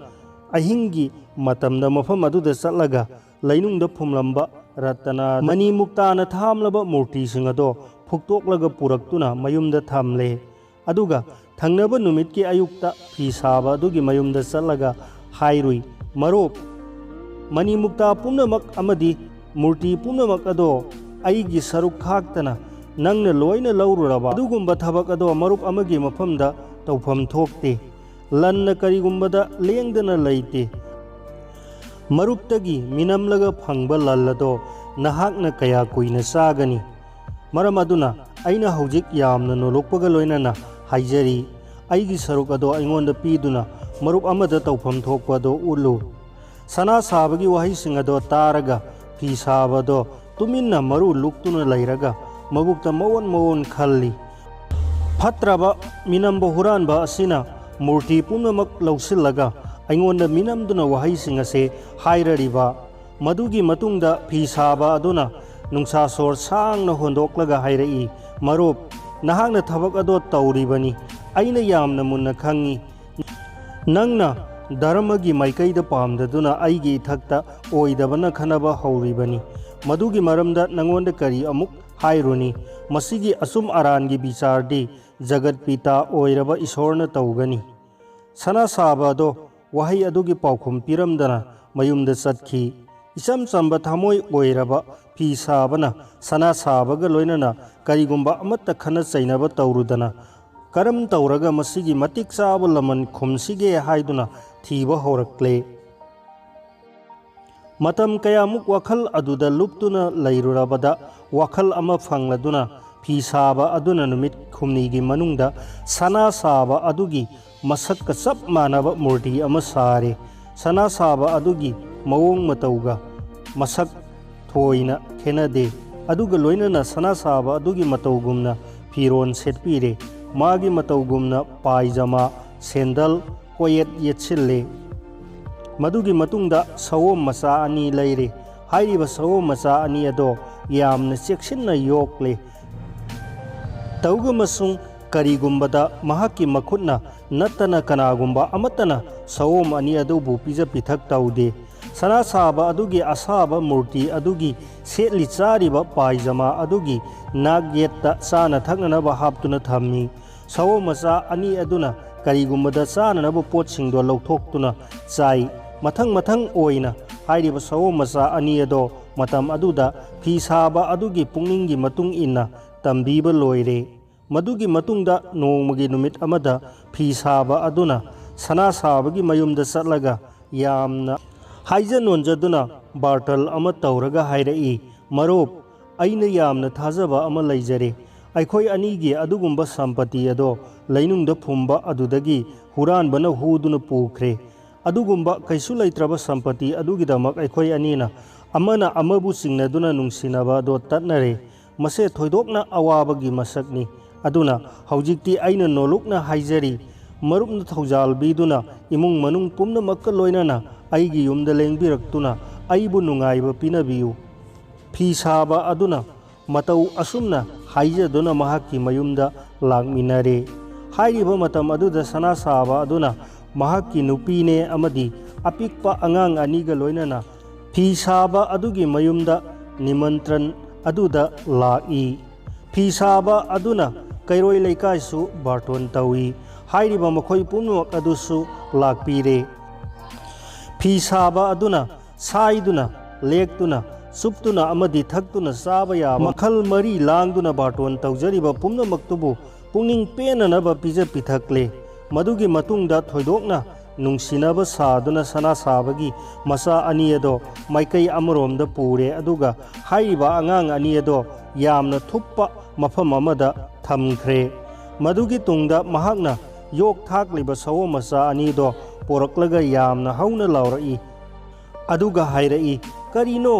ꯑꯍꯤꯡꯒꯤ ꯃꯇꯝꯗ ꯃꯐꯝ ꯑꯗꯨꯗ ꯆꯠꯂꯒ ꯂꯩꯅꯨꯡꯗ ꯐꯨꯝꯂꯝꯕ ꯔꯇꯅꯥ ꯃꯅꯤ ꯃꯨꯛꯇꯥꯅ ꯊꯥꯝꯂꯕ ꯃꯨꯔꯇꯤꯁꯤꯡ ꯑꯗꯣ ꯐꯨꯛꯇꯣꯛꯂꯒ ꯄꯨꯔꯛꯇꯨꯅ ꯃꯌꯨꯝꯗ ꯊꯝꯂꯦ꯫ ꯑꯗꯨꯒ ꯊꯪꯅꯕ ꯅꯨꯃꯤꯠꯀꯤ ꯑꯌꯨꯛꯇ ꯐꯤ ꯁꯥꯕ ꯑꯗꯨꯒꯤ ꯃꯌꯨꯝꯗ ꯆꯠꯂꯒ ꯍꯥꯏꯔꯨꯏ, "ꯃꯔꯨꯞ, ꯃꯅꯤ ꯃꯨꯛꯇꯥ ꯄꯨꯝꯅꯃꯛ ꯑꯃꯗꯤ ꯃꯨꯔꯇꯤ ꯄꯨꯝꯅꯃꯛ ꯑꯗꯣ ꯑꯩꯒꯤ ꯁꯔꯨꯛ ꯈꯥꯛꯇꯅ ꯅꯪꯅ ꯂꯣꯏꯅ ꯂꯧꯔꯨꯔꯕ? ꯑꯗꯨꯒꯨꯝꯕ ꯊꯕꯛ ꯑꯗꯣ ꯃꯔꯨꯞ ꯑꯃꯒꯤ ꯃꯐꯝꯗ ꯇꯧꯐꯝ ꯊꯣꯛꯇꯦ꯫ ꯂꯟꯅ ꯀꯔꯤꯒꯨꯝꯕꯗ ꯂꯦꯡꯗꯅ ꯂꯩꯇꯦ꯫ ꯃꯔꯨꯞꯇꯒꯤ ꯃꯤꯅꯝꯂꯒ ꯐꯪꯕ ꯂꯟ ꯑꯗꯣ ꯅꯍꯥꯛꯅ ꯀꯌꯥ ꯀꯨꯏꯅ ꯆꯥꯒꯅꯤ? ꯃꯔꯝ ꯑꯗꯨꯅ ꯑꯩꯅ ꯍꯧꯖꯤꯛ ꯌꯥꯝꯅ ꯅꯣꯂꯣꯛꯄꯒ ꯂꯣꯏꯅꯅ ꯍꯥꯏꯖꯔꯤ, ꯑꯩꯒꯤ ꯁꯔꯨꯛ ꯑꯗꯣ ꯑꯩꯉꯣꯟꯗ ꯄꯤꯗꯨꯅ ꯃꯔꯨꯞ ꯑꯃꯗ ꯇꯧꯐꯝ ꯊꯣꯛꯄ ꯑꯗꯣ ꯎꯠꯂꯨ"꯫ ꯁꯅꯥ ꯁꯥꯕꯒꯤ ꯋꯥꯍꯩꯁꯤꯡ ꯑꯗꯣ ꯇꯥꯔꯒ ꯐꯤ ꯁꯥꯕ ꯑꯗꯣ ꯇꯨꯃꯤꯟꯅ ꯃꯔꯨ ꯂꯨꯛꯇꯨꯅ ꯂꯩꯔꯒ ꯃꯕꯨꯛꯇ ꯃꯑꯣꯟ ꯃꯑꯣꯟ ꯈꯜꯂꯤ꯫ ꯐꯠꯇ꯭ꯔꯕ ꯃꯤꯅꯝꯕ ꯍꯨꯔꯥꯟꯕ ꯑꯁꯤꯅ ꯃꯨꯔꯇꯤ ꯄꯨꯝꯅꯃꯛ ꯂꯧꯁꯤꯜꯂꯒ ꯑꯩꯉꯣꯟꯗ ꯃꯤꯅꯝꯗꯨꯅ ꯋꯥꯍꯩꯁꯤꯡ ꯑꯁꯦ ꯍꯥꯏꯔꯔꯤꯕ꯫ ꯃꯗꯨꯒꯤ ꯃꯇꯨꯡꯗ ꯐꯤ ꯁꯥꯕ ꯑꯗꯨꯅ ꯅꯨꯡꯁꯥ ꯁꯣꯔ ꯁꯥꯡꯅ ꯍꯣꯟꯗꯣꯛꯂꯒ ꯍꯥꯏꯔꯛꯏ, "ꯃꯔꯨꯞ, ꯅꯍꯥꯛꯅ ꯊꯕꯛ ꯑꯗꯣ ꯇꯧꯔꯤꯕꯅꯤ, ꯑꯩꯅ ꯌꯥꯝꯅ ꯃꯨꯟꯅ ꯈꯪꯏ꯫ ꯅꯪꯅ ꯙꯔꯃꯒꯤ ꯃꯥꯏꯀꯩꯗ ꯄꯥꯝꯗꯗꯨꯅ ꯑꯩꯒꯤ ꯏꯊꯛꯇ ꯑꯣꯏꯗꯕꯅ ꯈꯟꯅꯕ ꯍꯧꯔꯤꯕꯅꯤ꯫ ꯃꯗꯨꯒꯤ ꯃꯔꯝꯗ ꯅꯉꯣꯟꯗ ꯀꯔꯤ ꯑꯃꯨꯛ ꯍꯥꯏꯔꯨꯅꯤ? ꯃꯁꯤꯒꯤ ꯑꯆꯨꯝ ꯑꯔꯥꯟꯒꯤ ꯕꯤꯆꯥꯔꯗꯤ ꯖꯒꯠ ꯄꯤꯇꯥ ꯑꯣꯏꯔꯕ ꯏꯁꯣꯔꯅ ꯇꯧꯒꯅꯤ"꯫ ꯁꯅꯥ ꯁꯥꯕ ꯑꯗꯣ ꯋꯥꯍꯩ ꯑꯗꯨꯒꯤ ꯄꯥꯎꯈꯨꯝ ꯄꯤꯔꯝꯗꯅ ꯃꯌꯨꯝꯗ ꯆꯠꯈꯤ꯫ ꯏꯆꯝ ꯆꯝꯕ ꯊꯃꯣꯏ ꯑꯣꯏꯔꯕ ꯐꯤ ꯁꯥꯕꯅ ꯁꯅꯥ ꯁꯥꯕꯒ ꯂꯣꯏꯅꯅ ꯀꯔꯤꯒꯨꯝꯕ ꯑꯃꯠꯇ ꯈꯟꯅ ꯆꯩꯅꯕ ꯇꯧꯔꯨꯗꯅ, "ꯀꯔꯝ ꯇꯧꯔꯒ ꯃꯁꯤꯒꯤ ꯃꯇꯤꯛ ꯆꯥꯕ ꯂꯃꯟ ꯈꯨꯝꯁꯤꯒꯦ?" ꯍꯥꯏꯗꯨꯅ ꯊꯤꯕ ꯍꯧꯔꯛꯂꯦ꯫ ꯃꯇꯝ ꯀꯌꯥꯃꯨꯛ ꯋꯥꯈꯜ ꯑꯗꯨꯗ ꯂꯨꯞꯇꯨꯅ ꯂꯩꯔꯨꯔꯕꯗ ꯋꯥꯈꯜ ꯑꯃ ꯐꯪꯂꯗꯨꯅ ꯐꯤ ꯁꯥꯕ ꯑꯗꯨꯅ ꯅꯨꯃꯤꯠ ꯍꯨꯝꯅꯤꯒꯤ ꯃꯅꯨꯡꯗ ꯁꯅꯥ ꯁꯥꯕ ꯑꯗꯨꯒꯤ ꯃꯁꯛꯀ ꯆꯞ ꯃꯥꯟꯅꯕ ꯃꯨꯔꯇꯤ ꯑꯃ ꯁꯥꯔꯦ꯫ ꯁꯅꯥ ꯁꯥꯕ ꯑꯗꯨꯒꯤ ꯃꯑꯣꯡ ꯃꯇꯧꯒ ꯃꯁꯛ ꯊꯣꯏꯅ ꯈꯦꯠꯅꯗꯦ꯫ ꯑꯗꯨꯒ ꯂꯣꯏꯅꯅ ꯁꯅꯥ ꯁꯥꯕ ꯑꯗꯨꯒꯤ ꯃꯇꯧꯒꯨꯝꯅ ꯐꯤꯔꯣꯜ ꯁꯦꯠꯄꯤꯔꯦ꯫ ꯃꯥꯒꯤ ꯃꯇꯧꯒꯨꯝꯅ ꯄꯥꯏꯖꯃꯥ, ꯁꯦꯟꯗꯜ, ꯀꯣꯌꯦꯠ ꯌꯦꯠꯁꯤꯜꯂꯤ꯫ ꯃꯗꯨꯒꯤ ꯃꯇꯨꯡꯗ ꯁꯑꯣꯝ ꯃꯆꯥ ꯑꯅꯤ ꯂꯩꯔꯤ꯫ ꯍꯥꯏꯔꯤꯕ ꯁꯑꯣꯝ ꯃꯆꯥ ꯑꯅꯤ ꯑꯗꯣ ꯌꯥꯝꯅ ꯆꯦꯛꯁꯤꯟꯅ ꯌꯣꯛꯂꯤ꯫ ꯇꯧꯒꯨꯝꯕꯁꯨꯡ ꯀꯔꯤꯒꯨꯝꯕꯗ ꯃꯍꯥꯛꯀꯤ ꯃꯈꯨꯠꯅ ꯅꯠꯇꯅ ꯀꯅꯥꯒꯨꯝꯕ ꯑꯃꯠꯇꯅ ꯁꯑꯣꯝ ꯑꯅꯤ ꯑꯗꯨꯕꯨ ꯄꯤꯖ ꯄꯤꯊꯛ ꯇꯧꯗꯦ꯫ ꯁꯅꯥ ꯁꯥꯕ ꯑꯗꯨꯒꯤ ꯑꯁꯥꯕ ꯃꯨꯔꯇꯤ ꯑꯗꯨꯒꯤ ꯁꯦꯠꯂꯤ ꯆꯥꯔꯤꯕ ꯄꯥꯏꯖꯃꯥ ꯑꯗꯨꯒꯤ ꯅꯥꯛ ꯌꯦꯠꯇ ꯆꯥꯅ ꯊꯛꯅꯅꯕ ꯍꯥꯞꯇꯨꯅ ꯊꯝꯃꯤ꯫ ꯁꯑꯣꯝ ꯃꯆꯥ ꯑꯅꯤ ꯑꯗꯨꯅ ꯀꯔꯤꯒꯨꯝꯕꯗ ꯆꯥꯅꯅꯕ ꯄꯣꯠꯁꯤꯡꯗꯣ ꯂꯧꯊꯣꯛꯇꯨꯅ ꯆꯥꯏ꯫ ꯃꯊꯪ ꯃꯊꯪ ꯑꯣꯏꯅ ꯍꯥꯏꯔꯤꯕ ꯁꯑꯣꯝ ꯃꯆꯥ ꯑꯅꯤ ꯑꯗꯣ ꯃꯇꯝ ꯑꯗꯨꯗ ꯐꯤ ꯁꯥꯕ ꯑꯗꯨꯒꯤ ꯄꯨꯛꯅꯤꯡꯒꯤ ꯃꯇꯨꯡ ꯏꯟꯅ ꯇꯝꯕꯤꯕ ꯂꯣꯏꯔꯦ꯫ ꯃꯗꯨꯒꯤ ꯃꯇꯨꯡꯗ ꯅꯣꯡꯃꯒꯤ ꯅꯨꯃꯤꯠ ꯑꯃꯗ ꯐꯤ ꯁꯥꯕ ꯑꯗꯨꯅ ꯁꯅꯥ ꯁꯥꯕꯒꯤ ꯃꯌꯨꯝꯗ ꯆꯠꯂꯒ ꯌꯥꯝꯅ ꯍꯥꯏꯖ ꯅꯣꯟꯖꯗꯨꯅ ꯕꯥꯔꯇꯜ ꯑꯃ ꯇꯧꯔꯒ ꯍꯥꯏꯔꯛꯏ, "ꯃꯔꯨꯞ, ꯑꯩꯅ ꯌꯥꯝꯅ ꯊꯥꯖꯕ ꯑꯃ ꯂꯩꯖꯔꯦ꯫ ꯑꯩꯈꯣꯏ ꯑꯅꯤꯒꯤ ꯑꯗꯨꯒꯨꯝꯕ ꯁꯝꯄꯇꯤ ꯑꯗꯣ ꯂꯩꯅꯨꯡꯗ ꯐꯨꯝꯕ ꯑꯗꯨꯗꯒꯤ ꯍꯨꯔꯥꯟꯕꯅ ꯍꯨꯗꯨꯅ ꯄꯨꯈ꯭ꯔꯦ꯫ ꯑꯗꯨꯒꯨꯝꯕ ꯀꯩꯁꯨ ꯂꯩꯇ꯭ꯔꯕ ꯁꯝꯄꯇꯤ ꯑꯗꯨꯒꯤꯗꯃꯛ ꯑꯩꯈꯣꯏ ꯑꯅꯤꯅ ꯑꯃꯅ ꯑꯃꯕꯨ ꯆꯤꯡꯅꯗꯨꯅ ꯅꯨꯡꯁꯤꯅꯕ ꯑꯗꯣ ꯇꯠꯅꯔꯦ꯫ ꯃꯁꯦ ꯊꯣꯏꯗꯣꯛꯅ ꯑꯋꯥꯕꯒꯤ ꯃꯁꯛꯅꯤ꯫ ꯑꯗꯨꯅ ꯍꯧꯖꯤꯛꯇꯤ ꯑꯩꯅ ꯅꯣꯂꯨꯛꯅ ꯍꯥꯏꯖꯔꯤ, ꯃꯔꯨꯞꯅ ꯊꯧꯖꯥꯜꯕꯤꯗꯨꯅ ꯏꯃꯨꯡ ꯃꯅꯨꯡ ꯄꯨꯝꯅꯃꯛꯀ ꯂꯣꯏꯅꯅ ꯑꯩꯒꯤ ꯌꯨꯝꯗ ꯂꯦꯡꯕꯤꯔꯛꯇꯨꯅ ꯑꯩꯕꯨ ꯅꯨꯡꯉꯥꯏꯕ ꯄꯤꯅꯕꯤꯌꯨ꯫" ꯐꯤ ꯁꯥꯕ ꯑꯗꯨꯅ ꯃꯇꯧ ꯑꯁꯨꯝꯅ ꯍꯥꯏꯖꯗꯨꯅ ꯃꯍꯥꯛꯀꯤ ꯃꯌꯨꯝꯗ ꯂꯥꯛꯃꯤꯟꯅꯔꯦ꯫ ꯍꯥꯏꯔꯤꯕ ꯃꯇꯝ ꯑꯗꯨꯗ ꯁꯅꯥ ꯁꯥꯕ ꯑꯗꯨꯅ ꯃꯍꯥꯛꯀꯤ ꯅꯨꯄꯤꯅꯦ ꯑꯃꯗꯤ ꯑꯄꯤꯛꯄ ꯑꯉꯥꯡ ꯑꯅꯤꯒ ꯂꯣꯏꯅꯅ ꯐꯤ ꯁꯥꯕ ꯑꯗꯨꯒꯤ ꯃꯌꯨꯝꯗ ꯅꯤꯃꯟꯇ꯭ꯔꯟ ꯑꯗꯨꯗ ꯂꯥꯛꯏ꯫ ꯐꯤ ꯁꯥꯕ ꯑꯗꯨꯅ ꯀꯩꯔꯣꯏ ꯂꯩꯀꯥꯏꯁꯨ ꯕꯥꯔꯇꯣꯟ ꯇꯧꯏ꯫ ꯍꯥꯏꯔꯤꯕ ꯃꯈꯣꯏ ꯄꯨꯝꯅꯃꯛ ꯑꯗꯨꯁꯨ ꯂꯥꯛꯄꯤꯔꯦ꯫ ꯐꯤ ꯁꯥꯕ ꯑꯗꯨꯅ ꯁꯥꯏꯗꯨꯅ, ꯂꯦꯛꯇꯨꯅ, ꯆꯨꯞꯇꯨꯅ ꯑꯃꯗꯤ ꯊꯛꯇꯨꯅ ꯆꯥꯕ ꯌꯥꯕ ꯃꯈꯜ ꯃꯔꯤ ꯂꯥꯡꯗꯨꯅ ꯕꯥꯔꯇꯣꯟ ꯇꯧꯖꯔꯤꯕ ꯄꯨꯝꯅꯃꯛꯇꯨꯕꯨ ꯄꯨꯛꯅꯤꯡ ꯄꯦꯟꯅꯅꯕ ꯄꯤꯖ ꯄꯤꯊꯛꯂꯦ꯫ ꯃꯗꯨꯒꯤ ꯃꯇꯨꯡꯗ ꯊꯣꯏꯗꯣꯛꯅ ꯅꯨꯡꯁꯤꯅꯕ ꯁꯥꯗꯨꯅ ꯁꯅꯥ ꯁꯥꯕꯒꯤ ꯃꯆꯥ ꯑꯅꯤ ꯑꯗꯣ ꯃꯥꯏꯀꯩ ꯑꯃꯔꯣꯝꯗ ꯄꯨꯔꯦ, ꯑꯗꯨꯒ ꯍꯥꯏꯔꯤꯕ ꯑꯉꯥꯡ ꯑꯅꯤ ꯑꯗꯣ ꯌꯥꯝꯅ ꯊꯨꯞꯄ ꯃꯐꯝ ꯑꯃꯗ ꯊꯝꯈ꯭ꯔꯦ꯫ ꯃꯗꯨꯒꯤ ꯇꯨꯡꯗ ꯃꯍꯥꯛꯅ ꯌꯣꯛ ꯊꯥꯛꯂꯤꯕ ꯁꯑꯣꯝ ꯃꯆꯥ ꯑꯅꯤꯗꯣ ꯄꯣꯔꯛꯂꯒ ꯌꯥꯝꯅ ꯍꯧꯅ ꯂꯥꯎꯔꯛꯏ꯫ ꯑꯗꯨꯒ ꯍꯥꯏꯔꯛꯏ, "ꯀꯔꯤꯅꯣ?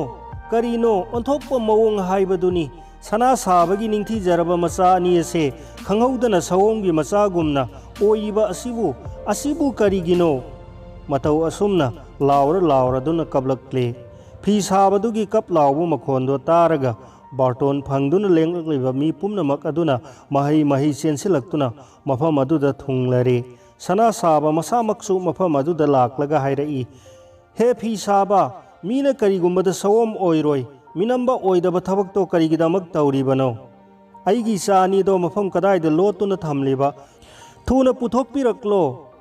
ꯀꯔꯤꯅꯣ? ꯑꯣꯟꯊꯣꯛꯄ ꯃꯑꯣꯡ ꯍꯥꯏꯕꯗꯨꯅꯤ꯫ ꯁꯅꯥ ꯁꯥꯕꯒꯤ ꯅꯤꯡꯊꯤꯖꯔꯕ ꯃꯆꯥ ꯑꯅꯤ ꯑꯁꯦ ꯈꯪꯍꯧꯗꯅ ꯁꯑꯣꯝꯒꯤ ꯃꯆꯥꯒꯨꯝꯅ ꯑꯣꯏꯔꯤꯕ ꯑꯁꯤꯕꯨ, ꯑꯁꯤꯕꯨ ꯀꯔꯤꯒꯤꯅꯣ?" ꯃꯇꯧ ꯑꯁꯨꯝꯅ ꯂꯥꯎꯔ ꯂꯥꯎꯔꯗꯨꯅ ꯀꯞꯂꯛꯂꯦ꯫ ꯐꯤ ꯁꯥꯕꯗꯨꯒꯤ ꯀꯞ ꯂꯥꯎꯕ ꯃꯈꯣꯟꯗꯣ ꯇꯥꯔꯒ ꯕꯥꯔꯇꯣꯟ ꯐꯪꯗꯨꯅ ꯂꯦꯡꯂꯛꯂꯤꯕ ꯃꯤ ꯄꯨꯝꯅꯃꯛ ꯑꯗꯨꯅ ꯃꯍꯩ ꯃꯍꯩ ꯆꯦꯟꯁꯤꯜꯂꯛꯇꯨꯅ ꯃꯐꯝ ꯑꯗꯨꯗ ꯊꯨꯡꯂꯔꯦ꯫ ꯁꯅꯥ ꯁꯥꯕ ꯃꯁꯥꯃꯛꯁꯨ ꯃꯐꯝ ꯑꯗꯨꯗ ꯂꯥꯛꯂꯒ ꯍꯥꯏꯔꯛꯏ, "ꯍꯦ ꯐꯤ ꯁꯥꯕ, ꯃꯤꯅ ꯀꯔꯤꯒꯨꯝꯕꯗ ꯁꯑꯣꯝ ꯑꯣꯏꯔꯣꯏ, ꯃꯤꯅꯝꯕ ꯑꯣꯏꯗꯕ ꯊꯕꯛꯇꯣ ꯀꯔꯤꯒꯤꯗꯃꯛ ꯇꯧꯔꯤꯕꯅꯣ? ꯑꯩꯒꯤ ꯏꯆꯥ ꯑꯅꯤꯗꯣ ꯃꯐꯝ ꯀꯗꯥꯏꯗ ꯂꯣꯠꯇꯨꯅ ꯊꯝꯂꯤꯕ? ꯊꯨꯅ ꯄꯨꯊꯣꯛꯄꯤꯔꯛꯂꯣ!"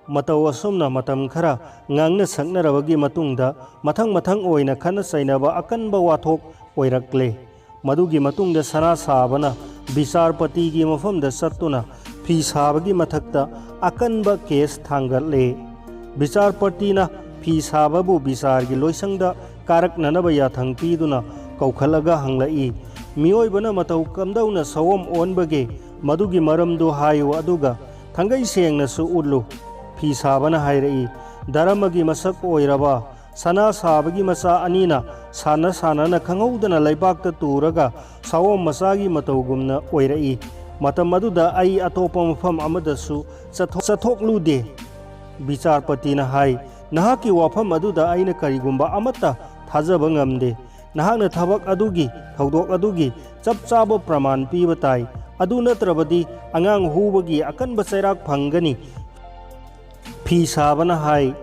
ꯃꯇꯧ ꯑꯁꯨꯝꯅ ꯃꯇꯝ ꯈꯔ ꯉꯥꯡꯅ ꯁꯛꯅꯔꯕꯒꯤ ꯃꯇꯨꯡꯗ ꯃꯊꯪ ꯃꯊꯪ ꯑꯣꯏꯅ ꯈꯠꯅ ꯆꯩꯅꯕ ꯑꯀꯟꯕ ꯋꯥꯊꯣꯛ ꯑꯣꯏꯔꯛꯂꯦ꯫ ꯃꯗꯨꯒꯤ ꯃꯇꯨꯡꯗ ꯁꯅꯥ ꯁꯥꯕꯅ ꯕꯤꯆꯥꯔꯄꯇꯤꯒꯤ ꯃꯐꯝꯗ ꯆꯠꯇꯨꯅ ꯐꯤ ꯁꯥꯕꯒꯤ ꯃꯊꯛꯇ ꯑꯀꯟꯕ ꯀꯦꯁ ꯊꯥꯡꯒꯠꯂꯦ꯫ ꯕꯤꯆꯥꯔꯄꯇꯤꯅ ꯐꯤ ꯁꯥꯕꯕꯨ ꯕꯤꯆꯥꯔꯒꯤ ꯂꯣꯏꯁꯪꯗ ꯀꯥꯔꯛꯅꯅꯕ ꯌꯥꯊꯪ ꯄꯤꯗꯨꯅ ꯀꯧꯈꯠꯂꯒ ꯍꯪꯂꯛꯏ, "ꯃꯤꯑꯣꯏꯕꯅ ꯃꯇꯧ ꯀꯝꯗꯧꯅ ꯁꯑꯣꯝ ꯑꯣꯟꯕꯒꯦ? ꯃꯗꯨꯒꯤ ꯃꯔꯝꯗꯨ ꯍꯥꯏꯌꯨ, ꯑꯗꯨꯒ ꯊꯥꯡꯒꯩ ꯁꯦꯡꯅꯁꯨ ꯎꯠꯂꯨ꯫" ꯐꯤ ꯁꯥꯕꯅ ꯍꯥꯏꯔꯛꯏ, "ꯙꯔꯃꯒꯤ ꯃꯁꯛ ꯑꯣꯏꯔꯕ ꯁꯅꯥ ꯁꯥꯕꯒꯤ ꯃꯆꯥ ꯑꯅꯤꯅ ꯁꯥꯟꯅ ꯁꯥꯟꯅꯅ ꯈꯪꯍꯧꯗꯅ ꯂꯩꯕꯥꯛꯇ ꯇꯨꯔꯒ ꯁꯑꯣꯝ ꯃꯆꯥꯒꯤ ꯃꯇꯧꯒꯨꯝꯅ ꯑꯣꯏꯔꯛꯏ꯫ ꯃꯇꯝ ꯑꯗꯨꯗ ꯑꯩ ꯑꯇꯣꯞꯄ ꯃꯐꯝ ꯑꯃꯗꯁꯨ ꯆꯠꯊꯣꯛ-, ꯆꯠꯊꯣꯛꯂꯨꯗꯦ꯫" ꯕꯤꯆꯥꯔꯄꯇꯤꯅ ꯍꯥꯏ, "ꯅꯍꯥꯛꯀꯤ ꯋꯥꯐꯝ ꯑꯗꯨꯗ ꯑꯩꯅ ꯀꯔꯤꯒꯨꯝꯕ ꯑꯃꯠꯇ ꯊꯥꯖꯕ ꯉꯝꯗꯦ꯫ ꯅꯍꯥꯛꯅ ꯊꯕꯛ ꯑꯗꯨꯒꯤ, ꯊꯧꯗꯣꯛ ꯑꯗꯨꯒꯤ ꯆꯞ ꯆꯥꯕ ꯄ꯭ꯔꯃꯥꯟ ꯄꯤꯕ ꯇꯥꯏ꯫ ꯑꯗꯨ ꯅꯠꯇ꯭ꯔꯕꯗꯤ ꯑꯉꯥꯡ ꯍꯨꯕꯒꯤ ꯑꯀꯟꯕ ꯆꯩꯔꯥꯛ ꯐꯪꯒꯅꯤ꯫" ꯐꯤ ꯁꯥꯕꯅ ꯍꯥꯏ,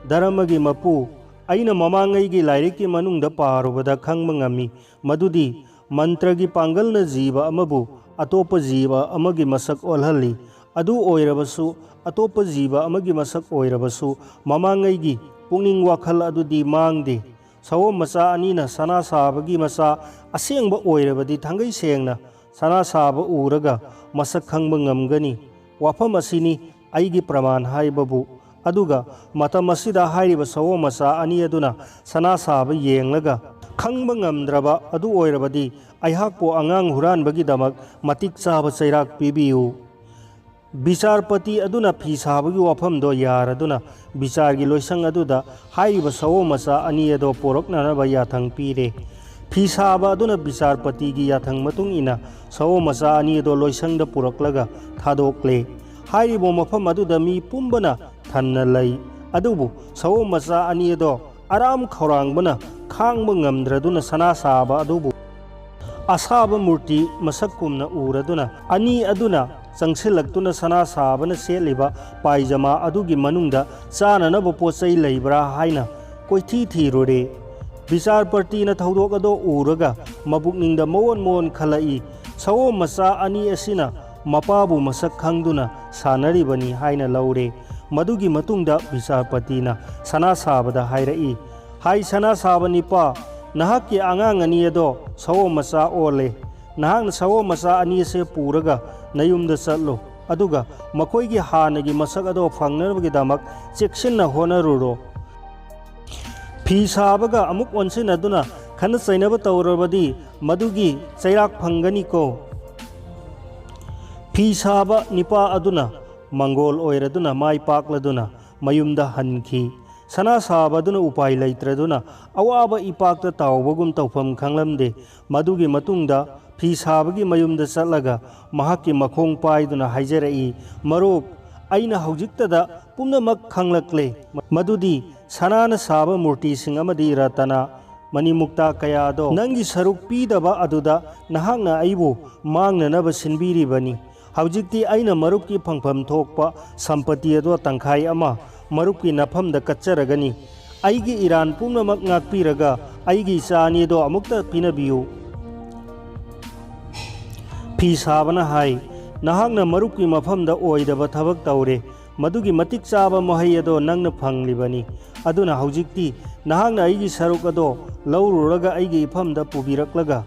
"ꯙꯔꯃꯒꯤ ꯃꯄꯨ, ꯑꯩꯅ ꯃꯃꯥꯡꯉꯩꯒꯤ ꯂꯥꯏꯔꯤꯛꯀꯤ ꯃꯅꯨꯡꯗ ꯄꯥꯔꯨꯕꯗ ꯈꯪꯕ ꯉꯝꯃꯤ ꯃꯗꯨꯗꯤ ꯃꯟꯇ꯭ꯔꯒꯤ ꯄꯥꯡꯒꯜꯅ ꯖꯤꯕ ꯑꯃꯕꯨ ꯑꯇꯣꯞꯄ ꯖꯤꯕ ꯑꯃꯒꯤ ꯃꯁꯛ ꯑꯣꯜꯍꯜꯂꯤ꯫ ꯑꯗꯨ ꯑꯣꯏꯔꯕꯁꯨ, ꯑꯇꯣꯞꯄ ꯖꯤꯕ ꯑꯃꯒꯤ ꯃꯁꯛ ꯑꯣꯏꯔꯕꯁꯨ, ꯃꯃꯥꯡꯉꯩꯒꯤ ꯄꯨꯛꯅꯤꯡ ꯋꯥꯈꯜ ꯑꯗꯨꯗꯤ ꯃꯥꯡꯗꯦ꯫ ꯁꯑꯣꯝ ꯃꯆꯥ ꯑꯅꯤꯅ ꯁꯅꯥ ꯁꯥꯕꯒꯤ ꯃꯆꯥ ꯑꯁꯦꯡꯕ ꯑꯣꯏꯔꯕꯗꯤ ꯊꯥꯡꯒꯩ ꯁꯦꯡꯅ ꯁꯅꯥ ꯁꯥꯕ ꯎꯔꯒ ꯃꯁꯛ ꯈꯪꯕ ꯉꯝꯒꯅꯤ꯫ ꯋꯥꯐꯝ ꯑꯁꯤꯅꯤ ꯑꯩꯒꯤ ꯄ꯭ꯔꯃꯥꯟ ꯍꯥꯏꯕꯕꯨ꯫ ꯑꯗꯨꯒ ꯃꯇꯝ ꯑꯁꯤꯗ ꯍꯥꯏꯔꯤꯕ ꯁꯑꯣꯝ ꯃꯆꯥ ꯑꯅꯤ ꯑꯗꯨꯅ ꯁꯅꯥ ꯁꯥꯕ ꯌꯦꯡꯂꯒ ꯈꯪꯕ ꯉꯝꯗ꯭ꯔꯕ ꯑꯗꯨ ꯑꯣꯏꯔꯕꯗꯤ ꯑꯩꯍꯥꯛꯄꯨ ꯑꯉꯥꯡ ꯍꯨꯔꯥꯟꯕꯒꯤꯗꯃꯛ ꯃꯇꯤꯛ ꯆꯥꯕ ꯆꯩꯔꯥꯛ ꯄꯤꯕꯤꯌꯨ꯫" ꯕꯤꯆꯥꯔꯄꯇꯤ ꯑꯗꯨꯅ ꯐꯤ ꯁꯥꯕꯒꯤ ꯋꯥꯐꯝꯗꯣ ꯌꯥꯔꯗꯨꯅ ꯕꯤꯆꯥꯔꯒꯤ ꯂꯣꯏꯁꯪ ꯑꯗꯨꯗ ꯍꯥꯏꯔꯤꯕ ꯁꯑꯣꯝ ꯃꯆꯥ ꯑꯅꯤ ꯑꯗꯣ ꯄꯣꯔꯛꯅꯅꯕ ꯌꯥꯊꯪ ꯄꯤꯔꯦ꯫ ꯐꯤ ꯁꯥꯕ ꯑꯗꯨꯅ ꯕꯤꯆꯥꯔꯄꯇꯤꯒꯤ ꯌꯥꯊꯪ ꯃꯇꯨꯡ ꯏꯟꯅ ꯁꯑꯣꯝ ꯃꯆꯥ ꯑꯅꯤ ꯑꯗꯣ ꯂꯣꯏꯁꯪꯗ ꯄꯨꯔꯛꯂꯒ ꯊꯥꯗꯣꯛꯂꯦ꯫ ꯍꯥꯏꯔꯤꯕ ꯃꯐꯝ ꯑꯗꯨꯗ ꯃꯤ ꯄꯨꯝꯕꯅ ꯊꯟꯅ ꯂꯩ꯫ ꯑꯗꯨꯕꯨ ꯁꯑꯣꯝ ꯃꯆꯥ ꯑꯅꯤ ꯑꯗꯣ ꯑꯔꯥꯝ ꯈꯧꯔꯥꯡꯕꯅ ꯈꯥꯡꯕ ꯉꯝꯗ꯭ꯔꯗꯨꯅ ꯁꯅꯥ ꯁꯥꯕ ꯑꯗꯨꯕꯨ ꯑꯁꯥꯕ ꯃꯨꯔꯇꯤ ꯃꯁꯛ ꯀꯨꯝꯅ ꯎꯔꯗꯨꯅ, ꯑꯅꯤ ꯑꯗꯨꯅ ꯆꯪꯁꯤꯜꯂꯛꯇꯨꯅ ꯁꯅꯥ ꯁꯥꯕꯅ ꯁꯦꯠꯂꯤꯕ ꯄꯥꯏꯖꯃꯥ ꯑꯗꯨꯒꯤ ꯃꯅꯨꯡꯗ ꯆꯥꯅꯅꯕ ꯄꯣꯠ ꯆꯩ ꯂꯩꯕ꯭ꯔꯥ ꯍꯥꯏꯅ ꯀꯣꯏꯊꯤ ꯊꯤꯔꯨꯔꯦ꯫ ꯕꯤꯆꯥꯔꯄꯇꯤꯅ ꯊꯧꯗꯣꯛ ꯑꯗꯣ ꯎꯔꯒ ꯃꯕꯨꯛꯅꯤꯡꯗ ꯃꯑꯣꯟ ꯃꯑꯣꯟ ꯈꯜꯂꯛꯏ꯫ ꯁꯑꯣꯝ ꯃꯆꯥ ꯑꯅꯤ ꯑꯁꯤꯅ ꯃꯄꯥꯕꯨ ꯃꯁꯛ ꯈꯪꯗꯨꯅ ꯁꯥꯟꯅꯔꯤꯕꯅꯤ ꯍꯥꯏꯅ ꯂꯧꯔꯦ꯫ ꯃꯗꯨꯒꯤ ꯃꯇꯨꯡꯗ ꯕꯤꯆꯥꯔꯄꯇꯤꯅ ꯁꯅꯥ ꯁꯥꯕꯗ ꯍꯥꯏꯔꯛꯏ, "ꯍꯥꯏ ꯁꯅꯥ ꯁꯥꯕ ꯅꯤꯄꯥ, ꯅꯍꯥꯛꯀꯤ ꯑꯉꯥꯡ ꯑꯅꯤ ꯑꯗꯣ ꯁꯑꯣꯝ ꯃꯆꯥ ꯑꯣꯜꯂꯦ꯫ ꯅꯍꯥꯛꯅ ꯁꯑꯣꯝ ꯃꯆꯥ ꯑꯅꯤ ꯑꯁꯦ ꯄꯨꯔꯒ ꯅꯌꯨꯝꯗ ꯆꯠꯂꯨ, ꯑꯗꯨꯒ ꯃꯈꯣꯏꯒꯤ ꯍꯥꯟꯅꯒꯤ ꯃꯁꯛ ꯑꯗꯣ ꯐꯪꯅꯕꯒꯤꯗꯃꯛ ꯆꯦꯛꯁꯤꯟꯅ ꯍꯣꯠꯅꯔꯨꯔꯣ꯫ ꯐꯤ ꯁꯥꯕꯒ ꯑꯃꯨꯛ ꯑꯣꯟꯁꯤꯟꯅꯗꯨꯅ ꯈꯠꯅ ꯆꯩꯅꯕ ꯇꯧꯔꯕꯗꯤ ꯃꯗꯨꯒꯤ ꯆꯩꯔꯥꯛ ꯐꯪꯒꯅꯤꯀꯣ꯫" ꯐꯤ ꯁꯥꯕ ꯅꯤꯄꯥ ꯑꯗꯨꯅ ꯃꯪꯒꯣꯜ ꯑꯣꯏꯔꯗꯨꯅ ꯃꯥꯏ ꯄꯥꯛꯂꯗꯨꯅ ꯃꯌꯨꯝꯗ ꯍꯟꯈꯤ꯫ ꯁꯅꯥ ꯁꯥꯕ ꯑꯗꯨꯅ ꯎꯄꯥꯏ ꯂꯩꯇ꯭ꯔꯗꯨꯅ ꯑꯋꯥꯕ ꯏꯄꯥꯛꯇ ꯇꯥꯎꯕꯒꯨꯝ ꯇꯧꯐꯝ ꯈꯪꯂꯝꯗꯦ꯫ ꯃꯗꯨꯒꯤ ꯃꯇꯨꯡꯗ ꯐꯤ ꯁꯥꯕꯒꯤ ꯃꯌꯨꯝꯗ ꯆꯠꯂꯒ ꯃꯍꯥꯛꯀꯤ ꯃꯈꯣꯡ ꯄꯥꯏꯗꯨꯅ ꯍꯥꯏꯖꯔꯛꯏ, "ꯃꯔꯨꯞ, ꯑꯩꯅ ꯍꯧꯖꯤꯛꯇꯗ ꯄꯨꯝꯅꯃꯛ ꯈꯪꯂꯛꯂꯦ, ꯃꯗꯨꯗꯤ ꯁꯅꯥꯅ ꯁꯥꯕ ꯃꯨꯔꯇꯤꯁꯤꯡ ꯑꯃꯗꯤ ꯔꯇꯅ, ꯃꯅꯤꯃꯨꯛꯇꯥ ꯀꯌꯥꯗꯣ ꯅꯪꯒꯤ ꯁꯔꯨꯛ ꯄꯤꯗꯕ ꯑꯗꯨꯗ ꯅꯍꯥꯛꯅ ꯑꯩꯕꯨ ꯃꯥꯡꯅꯅꯕ ꯁꯤꯟꯕꯤꯔꯤꯕꯅꯤ꯫ ꯍꯧꯖꯤꯛꯇꯤ ꯑꯩꯅ ꯃꯔꯨꯞꯀꯤ ꯐꯪꯐꯝ ꯊꯣꯛꯄ ꯁꯝꯄꯇꯤ ꯑꯗꯣ ꯇꯪꯈꯥꯏ ꯑꯃ ꯃꯔꯨꯞꯀꯤ ꯅꯐꯝꯗ ꯀꯠꯆꯔꯒꯅꯤ꯫ ꯑꯩꯒꯤ ꯏꯔꯥꯟ ꯄꯨꯝꯅꯃꯛ ꯉꯥꯛꯄꯤꯔꯒ ꯑꯩꯒꯤ ꯏꯆꯥ ꯑꯅꯤꯗꯣ ꯑꯃꯨꯛꯇ ꯄꯤꯅꯕꯤꯌꯨ꯫" ꯐꯤ ꯁꯥꯕꯅ ꯍꯥꯏ, "ꯅꯍꯥꯛꯅ ꯃꯔꯨꯞꯀꯤ ꯃꯐꯝꯗ ꯑꯣꯏꯗꯕ ꯊꯕꯛ ꯇꯧꯔꯦ꯫ ꯃꯗꯨꯒꯤ ꯃꯇꯤꯛ ꯆꯥꯕ ꯃꯍꯩ ꯑꯗꯣ ꯅꯪꯅ ꯐꯪꯂꯤꯕꯅꯤ꯫ ꯑꯗꯨꯅ ꯍꯧꯖꯤꯛꯇꯤ ꯅꯍꯥꯛꯅ ꯑꯩꯒꯤ ꯁꯔꯨꯛ ꯑꯗꯣ ꯂꯧꯔꯨꯔꯒ ꯑꯩꯒꯤ ꯏꯐꯝꯗ ꯄꯨꯕꯤꯔꯛꯂꯒ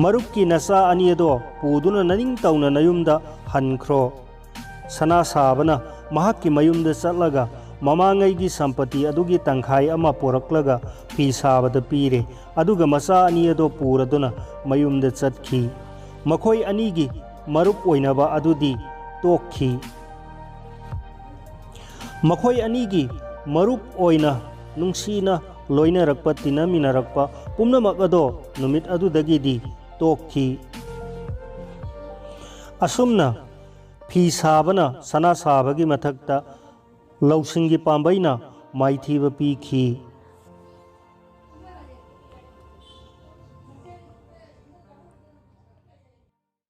ꯃꯔꯨꯞꯀꯤ ꯅꯆꯥ ꯑꯅꯤ ꯑꯗꯣ ꯄꯨꯗꯨꯅ ꯅꯅꯤꯡꯇꯧꯅ ꯅꯌꯨꯝꯗ ꯍꯟꯈ꯭ꯔꯣ꯫" ꯁꯅꯥ ꯁꯥꯕꯅ ꯃꯍꯥꯛꯀꯤ ꯃꯌꯨꯝꯗ ꯆꯠꯂꯒ ꯃꯃꯥꯡꯉꯩꯒꯤ ꯁꯝꯄꯇꯤ ꯑꯗꯨꯒꯤ ꯇꯪꯈꯥꯏ ꯑꯃ ꯄꯨꯔꯛꯂꯒ ꯐꯤ ꯁꯥꯕꯗ ꯄꯤꯔꯦ꯫ ꯑꯗꯨꯒ ꯃꯆꯥ ꯑꯅꯤ ꯑꯗꯣ ꯄꯨꯔꯗꯨꯅ ꯃꯌꯨꯝꯗ ꯆꯠꯈꯤ꯫ ꯃꯈꯣꯏ ꯑꯅꯤꯒꯤ ꯃꯔꯨꯞ ꯑꯣꯏꯅꯕ ꯑꯗꯨꯗꯤ ꯇꯣꯛꯈꯤ꯫ ꯃꯈꯣꯏ ꯑꯅꯤꯒꯤ ꯃꯔꯨꯞ ꯑꯣꯏꯅ ꯅꯨꯡꯁꯤꯅ ꯂꯣꯏꯅꯔꯛꯄ, ꯇꯤꯟꯅꯃꯤꯟꯅꯔꯛꯄ ꯄꯨꯝꯅꯃꯛ ꯑꯗꯣ ꯅꯨꯃꯤꯠ ꯑꯗꯨꯗꯒꯤꯗꯤ ꯇꯣꯛꯈꯤ꯫ ꯑꯁꯨꯝꯅ ꯐꯤ ꯁꯥꯕꯅ ꯁꯅꯥ ꯁꯥꯕꯒꯤ ꯃꯊꯛꯇ ꯂꯧꯁꯤꯡꯒꯤ ꯄꯥꯝꯕꯩꯅ ꯃꯥꯏꯊꯤꯕ ꯄꯤꯈꯤ꯫